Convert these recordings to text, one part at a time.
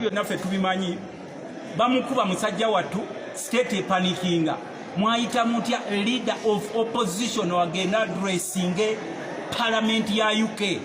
Byonna ffe tubimanyi, bamukuba musajja wattu, state epanikinga. Mwayita mutya leader of opposition agenda addressinge parliament ya UK?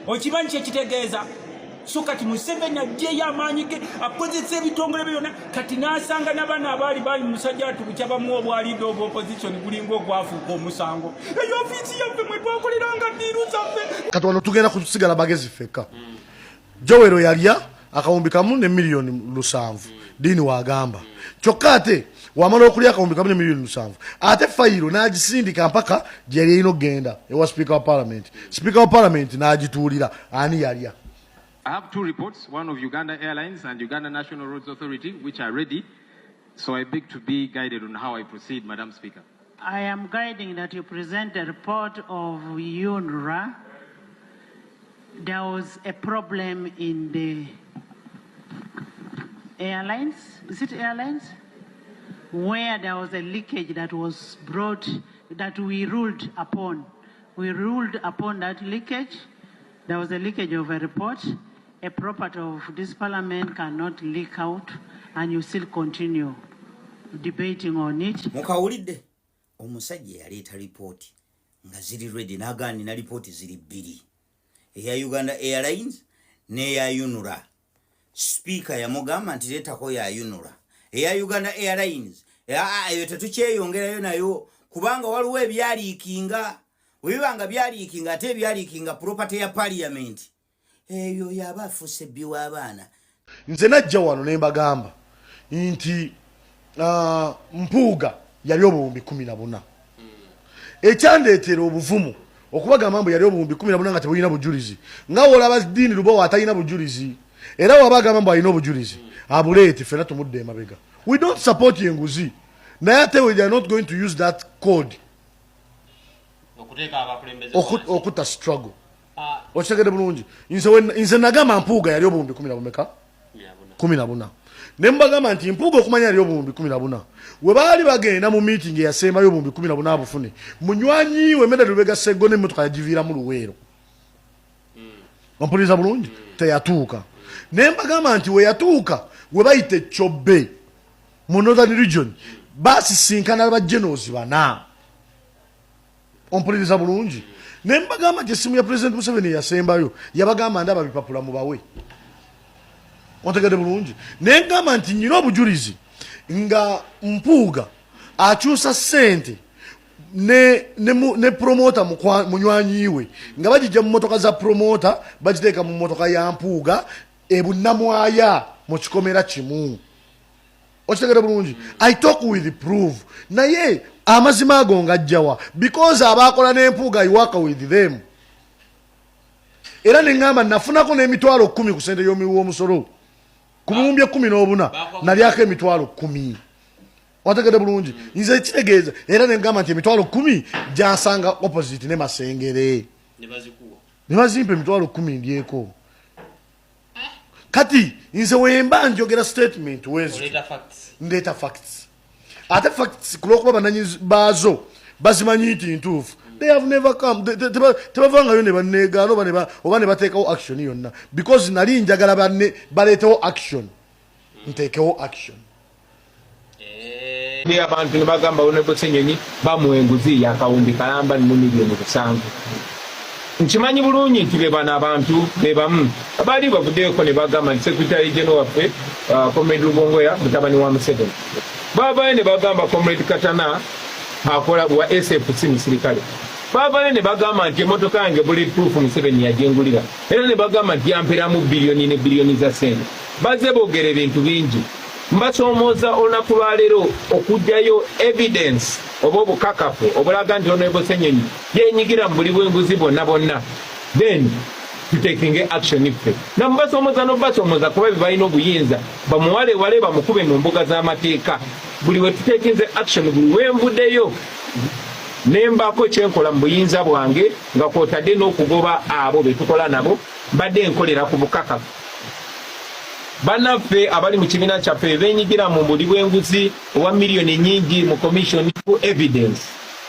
Okimanyi kyekitegeeza? So kati Museveni ajjeyo amaanyi ge, akozesa ebitongole bye byonna, kati n'asanga n'abaana abaali bali musajja wattu bukya bamuwa obwa leader of opposition, gulinga ogwafuuka omusango. Eyo ofiisi yaffe mwe twakoleranga deal zaffe. Kati wano tugenda kusigala bagezi ffekka. Jowero yalya 1000 ne miliyoni 7, Diini wagamba. Kyokka ate wamala okulya 1000 ne miliyoni 7, ate fayiro n'agisindika mpaka gye yali erina okugenda ewa sipiika wa parliament. Sipiika wa parliament n'agituulira. Ani yalya? I have two reports, one of Uganda Airlines and Uganda National Roads Authority, which are ready. So I beg to be guided on how I proceed, Madam Speaker. I am guiding that you present the report of UNRA. There was a problem in the airlines. Is it airlines? Where there was a leakage that was brought, that we ruled upon. We ruled upon that leakage. There was a leakage of a report. A property of this parliament cannot leak out, and you still continue debating on it. Mukawulidde, omusajja yaleeta lipooti nga ziri ready, n'agaana. Nina lipooti ziri bbiri, eya Uganda Airlines n'eya UNRA. Sipiika yamugamba nti leetako ya UNRA. Eya Uganda Airlines, aa, eyo tetukyeyongerayo nayo kubanga waliwo ebyaliikinga. Webiba nga byaliikinga, ate ebyaliikinga property ya parliament, eyo yaba afuuse bbi w'abaana. Nze najja wano ne mbagamba nti Mpuuga yali 14,000. Ekyandeetera obuvumu okubagamba mbu yali 14,000 nga tebulina bujulizi, nga wolaba Diini Lubowa atalina bujulizi, era waba agamba mbu alina obujulizi abuleete, ffena tumudde emabega. We don't support enguzi, naye ate we are not going to use that code okuteeka abakulembeze wansi. Okutta struggle. Ah. Okitegedde bulungi? Nze nagamba Mpuuga yali obuwumbi kumi na bumeka? 14. 14. Ne mbagamba nti Mpuuga okumanya yali 14,000, we baali bagenda mu meeting eyasembayo, 14,000 abufune munywanyi we Medard Lubega Seggo, n'emmotoka yagiviiramu Luweero. Ompuliriza bulungi? Teyatuuka. Ne mbagamba nti we yatuuka, we bayita Ekyobbe mu Northern Region, basisinkana ba generals bana. Ompuliriza bulungi? Ne mbagamba nti essimu ya President Museveni eyasembayo yabagamba, "Ndaba bipapula, mubawe." Ontegedde bulungi? Ne ngamba nti nyina obujulizi nga Mpuuga akyusa ssente ne promoter munywanyi we, nga bagijja mu motoka za promoter bagiteeka mu motoka ya Mpuuga ebunnamwaya mu kikomera kimu. Okitegere bulungi? I talk with proof. Naye amazima ago ngajjawa? Because abakola n'empuuga, I work with them. Era neŋŋamba nafunako n'emitwalo 10 ku sente y'omuwi w'omusolo. Ku 14,000 nalyako emitwalo 10. Wategedde bulungi? Nze kitegeeza, era neŋŋamba nti emitwalo 10 gyansanga opposite ne Masengere. Ne bazikuwa. Ne bazimpa emitwalo 10 ndyeko. Kati nze wemba njogera statement wezi oleeta facts. Ndeeta facts. Ate facts, ku lwokuba bananyi baazo bazimanyi nti ntuufu, they have never come, tebavangayo ne baneegaana oba ne bateekawo action yonna, because nali njagala banne baleetewo action, nteekewo action. Ni abantu ne bagamba Honorable Ssenyonyi bamuwa enguzi yakawumbi kalamba mu miliyoni 7. Nkimanyi bulungi nti be bano abantu be bamu baali bavuddeyoko ne bagamba nti Secretary General waffe, Comrade Lubongoya, mutabani wa Museveni. Baavayo ne bagamba Comrade Katana akola wa SFC musirikale. Baavayo ne bagamba nti emotoka yange bullet proof Museveni yajengulira, era ne bagamba nti yamperamu biliyoni ne biliyoni za sente. Bazze boogera ebintu bingi. Mbasoomooza olunaku lwaleero okuggyayo evidence oba obukakafu obulaga nti Honorable Ssenyonyi yenyigira mu buli bw'enguzi bwonna bwonna, then tutekinge action ffe. Namubasoomoza n'obasoomoza kuba bye balina obuyinza, bamuwalewale, bamukube mu mbuga z'amateeka. Buli we tutekinze action, buli wenvuddeyo nembaako kyenkola mu buyinza bwange, nga kwotadde n'okugoba abo be tukola nabo, mbadde nkolera ku bukakafu. Bannaffe abali mu kibiina kyaffe benyigira mu buli bw'enguzi owa miliyoni nyingi mu commission, ku evidence.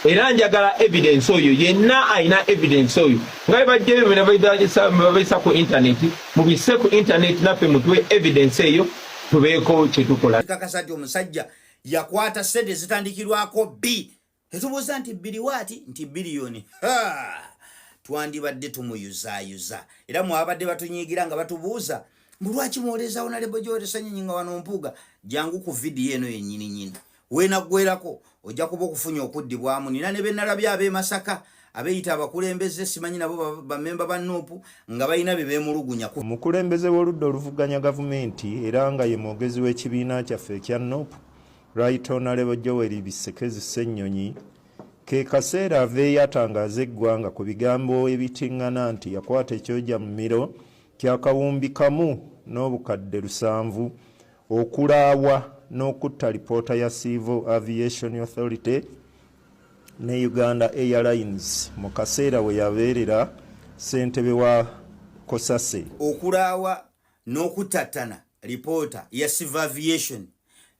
Era njagala evidence oyo yenna alina evidence oyo nga bwe bajjayo bye babisa ku internet, mubisse ku internet naffe mutuwe evidence eyo tubeeko kye tukola. Kakasa nti omusajja yakwata sente zitandikirwako b etubuuza nti bbiri waati nti biliyoni. Twandibadde tumuyuzaayuza era mwabadde batunyiigira nga batubuuza mbu lwaki muwolezawo Honourable Joel Ssenyonyi nga wano Mpuuga. Jangu ku vidiyo eno yennyini nyini, weenaggwerako ojja kuba okufunya okuddibwamu. Nina ne benalabye ab'e Masaka abeeyita abakulembeze, simanyi nabo bamemba ba NUP, nga balina bye beemulugunya. Omukulembeze w'oludda oluvuganya gavumenti era nga ye mwogezi w'ekibiina kyaffe ekya NUP, Right Honourable Joel Bisekezi Ssennyonyi, ke kaseera aveeyo atangaaze eggwanga ku bigambo ebitiŋŋana nti yakwata ekyoja mumiro kya 7,700 okulaawa n'okutta lipoota ya Civil Aviation Authority ne Uganda Airlines mu kaseera we yabeerera ssentebe wa COSASE. Okulaawa n'okuttattana lipoota ya Civil Aviation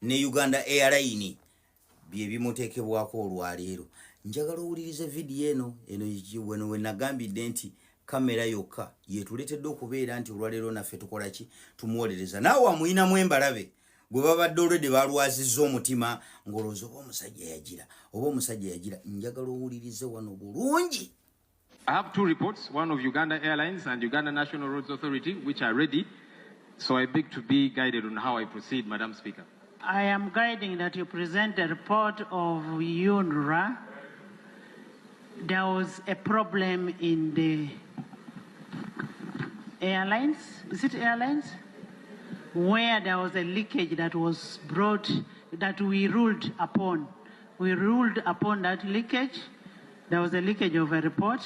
ne Uganda Airline bye bimuteekebwako olwaleero. Njagala owulirize vidiyo eno. Eno weno we nagambidde nti kamera yokka yetuleetedde okubeera nti olwaleero naffe tukola ki? Tumuwolereza. Naawe amuyinamu embalabe gwe babadde olwedde balwazizza omutima ng'olowooza oba omusajja yagira, oba omusajja yagira. Njagala owulirize wano bulungi. I have two reports, one of Uganda Airlines and Uganda National Roads Authority, which are ready. So I beg to be guided on how I proceed, Madam Speaker. I am guiding that you present the report of UNRA. There was a problem in the airlines, is it airlines? Where there was a leakage that was brought, that we ruled upon. We ruled upon that leakage. There was a leakage of a report.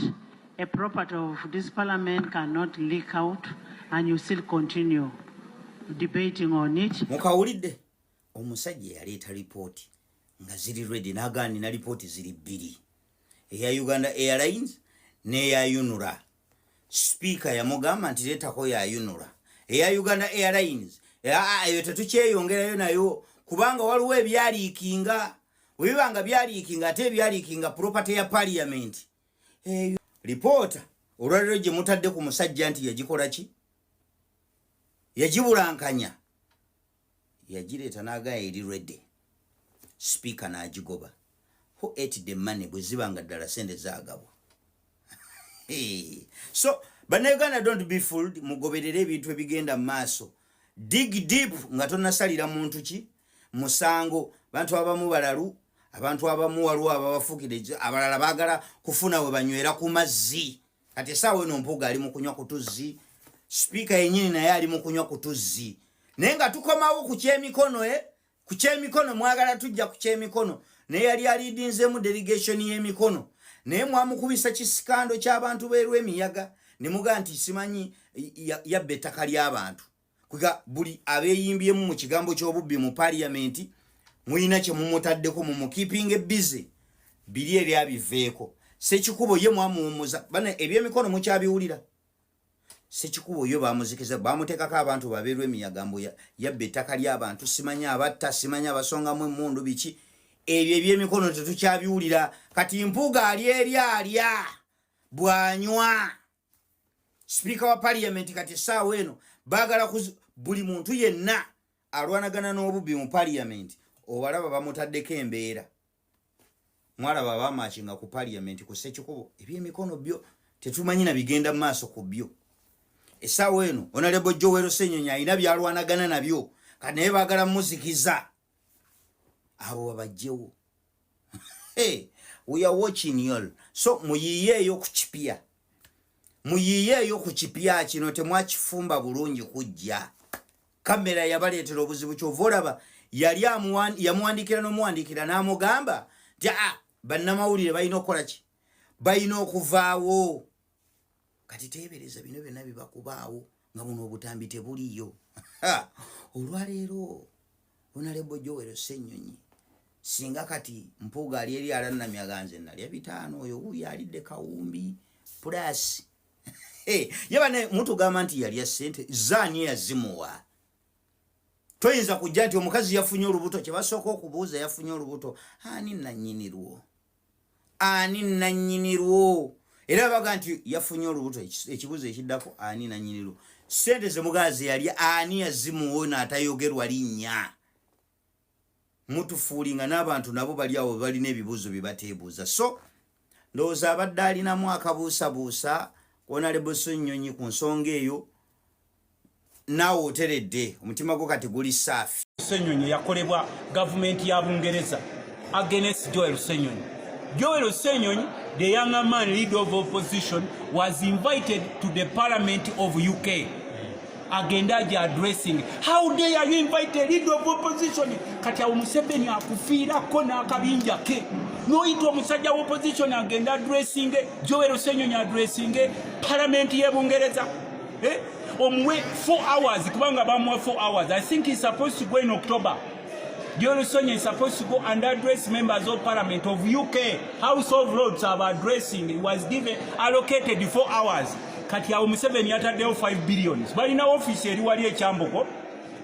A property of this parliament cannot leak out and you still continue debating on it. Mukawulidde, omusajja yaleeta lipooti nga ziri ready n'agaana nina lipooti ziri bbiri, eya Uganda Airlines n'eya UNRA. Sipiika yamugamba nti leetako ya UNRA, eya Uganda Airlines eyo tetukyeyongerayo nayo kubanga waliwo ebyaliikinga. Bwe biba nga byaliikinga, ate ebyaliikinga property ya parliament, eyo lipoota olwaliro gye mutadde ku musajja nti yagikola ki, yagibulankanya, yagireeta n'agaya eri ready, sipiika n'agigoba. Who ate the money? Bwe ziba nga ddala sente zaagabwa. So Bannayuganda, don't be fooled. Mugoberere ebintu ebigenda mu maaso, dig deep nga tonasalira muntu ki musango. Bantu abamu balalu, abantu abamu waliwo ababafuukire, abalala baagala kufuna we banywera ku mazzi. Kati esaawa eno Mpuuga ali mu kunywa ku tuzzi, sipiika yennyini naye ali mu kunywa ku tuzzi. Naye nga tukomawo ku kyemikono, ku kyemikono mwagala tujja ku kyemikono, naye yali aliidinzeemu delegation y'emikono, naye mwamukubisa kisikando ky'abantu b'erw'emiyaga ne mugaa nti simanyi yabba ettaka ly'abantu. Kuga buli abeeyimbyemu mu kigambo ky'obubbi mu paliyamenti mulina kye mumutaddeko, mumukeepinga busy. Biri eryabiveeko. Sekikubo ye mwamuwummuza bana, ebyemikono mukyabiwulira. Sekikubo yo bamuzikiza, bamuteekako abantu babeerwa emiyaga mbu yabba ettaka ly'abantu, simanyi abatta, simanyi abasongamu emmundu, biki ebyo. Ebyemikono tetukyabiwulira. Kati Mpuuga ali eri alya bw'anywa, sipiika wa paliyamenti. Kati essaawa eno baagala buli muntu yenna alwanagana n'obubbi mu paliyamenti obalaba bamutaddeko embeera. Mwalaba abamakinga ku paliyamenti ku Sekikubo. Ebyemikono byo tetumanyi na bigenda mu maaso ku byo. Essaawa eno Honourable Joel Ssenyonyi alina byalwanagana nabyo, kati naye baagala muzikiza. Abo babajjewo. Hey, we are watching you. So muyiyeeyo ku kipya, muyiyeeyo ku kipya kino. Temwakifumba bulungi kujja kamera yabaleetera obuzibu. Kyova olaba yali yamuwandiikira n'omuwandiikira n'amugamba nti aa bannamawulire balina okukola ki? Balina okuvaawo. Kati teebereza bino byonna bibakubaawo nga buno obutambi tebuliyo. Olwaleero Honourable Joel Ssenyonyi, singa kati Mpuuga ali eri alannamya ganze nalya 500, oyo wuuyo alidde kawumbi plus. Ye bane mutugamba nti yalya ssente zaani? Eyazimuwa? Toyinza kujja nti omukazi yafunye olubuto, kyebasooka okubuuza, yafunye olubuto ani nanyinirwo? Ani nannyinirwo? Era baga nti yafunye olubuto. Ekibuuzo ekiddako, ani nannyinirwo? Sente zemugazi yali ani yazimuwona atayogerwa linnya? Mutufuulinga n'abantu nabo bali awo balina ebibuuzo bye bateebuuza. So ndowooza abadde alinamu akabuusabuusa Honorable Ssenyonyi ku nsonga eyo, naawe oteredde omutima gwo kati guli saafi. Ssenyonyi yakolebwa gavumenti ya Bungereza against Joel Ssenyonyi. Joel Ssenyonyi, the younger man, leader of opposition, was invited to the Parliament of UK agenda aja addressing. How dare you invite a leader of opposition? Kati awo Museveni akufiirako n'akabinja ke, n'oyita omusajja wa opposition agenda addressing, Joel Ssenyonyi addressing parliament y'e Bungereza, eh? Omuwe 4 hours, kubanga bamuwa 4 hours. I think he's supposed to go in October. Joel Ssenyonyi is supposed to go and address members of parliament of UK House of Lords are addressing. He was given, allocated 4 hours. Kati awo Museveni yataddewo 5 billions. Balina ofiisi eri wali ekyambuko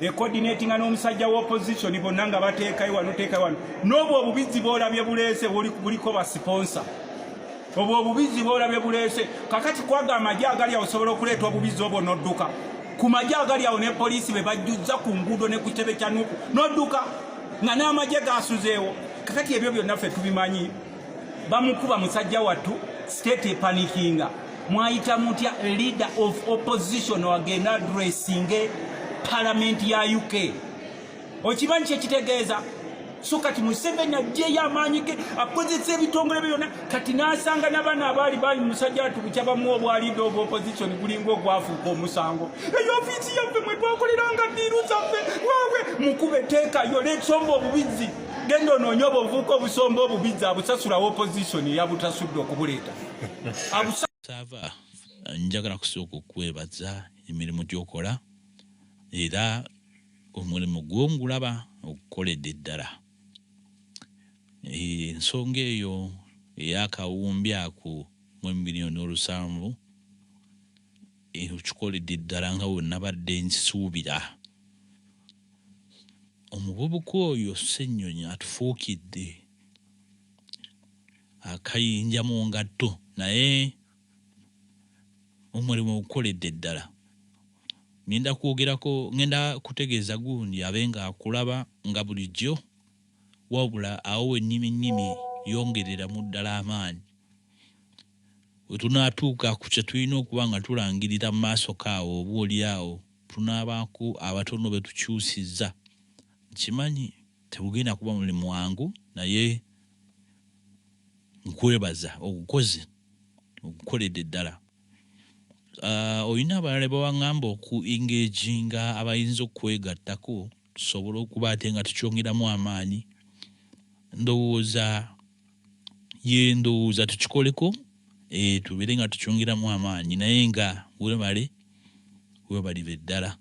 ecoordinatinga n'omusajja wa opposition bonna nga bateekayo wano, teekayo wano. N'obwo obubizi bwolabye buleese buliko ba sponsor. Obwo obubizi bwolabye buleese kakati kwaga amagye agali awo osobola okuleeta obubizi obwo n'odduka ku magye agali awo ne poliisi be bajjuzza ku nguudo ne ku kitebe kya NUP n'odduka nga n'amagye gasuzeewo. Kakati ebyo byonna ffe tubimanyi. Bamukuba musajja wattu, state epanikinga. Mwayita mutya leader of opposition agenda addressing parliament ya UK? Okimanyi kyekitegeeza? So kati Museveni ajjeyo amaanyi ge, akozesa ebitongole bye byonna. Kati n'asanga n'abaana abaali bali musajja atu bukya bamuwa obwa leader of opposition, gulinga ogwafuuka omusango. Eyo ofiisi yaffe mwe twakoleranga deal zaffe. Waawe mukube, teekayo leesomba obubizi, genda onoonye obuvuuka obusomba obubizi. Abusasulawo opposition yabutasudde okubuleeta. Saava, njagala kusooka okwebaza emirimu gy'okola, era omulimu gwongulaba okukoledde ddala. Ensonga eyo ey'akawumbi ako mu 7 miliyoni okikoledde ddala nga we nabadde nkisuubira. Omuvubuka oyo Ssennyonyi atufuukidde akayinja mu ngatto, naye omulimu ogukoledde ddala. Ngenda kwogerako, ngenda kutegeeza gundi abe nga akulaba nga bulijjo, wabula awo wennyini nnyini yongereramu ddala amaanyi. We tunaatuuka ku kye tulina okuba nga tulangirira mu maaso kaawo, oba oli awo tunaabaako abatono be tukyusizza. Nkimanyi tebugenda kuba mulimu mwangu, naye nkwebaza ogukoze, ogukoledde ddala. Olina abalala bewaŋŋamba oku engaginga abayinza okwegattako tusobole okuba ate nga tukyongeramu amaanyi. Ndowooza ye ndowooza tukikoleko, tubeere nga tukyongeramu amaanyi, naye nga webale, webalire ddala.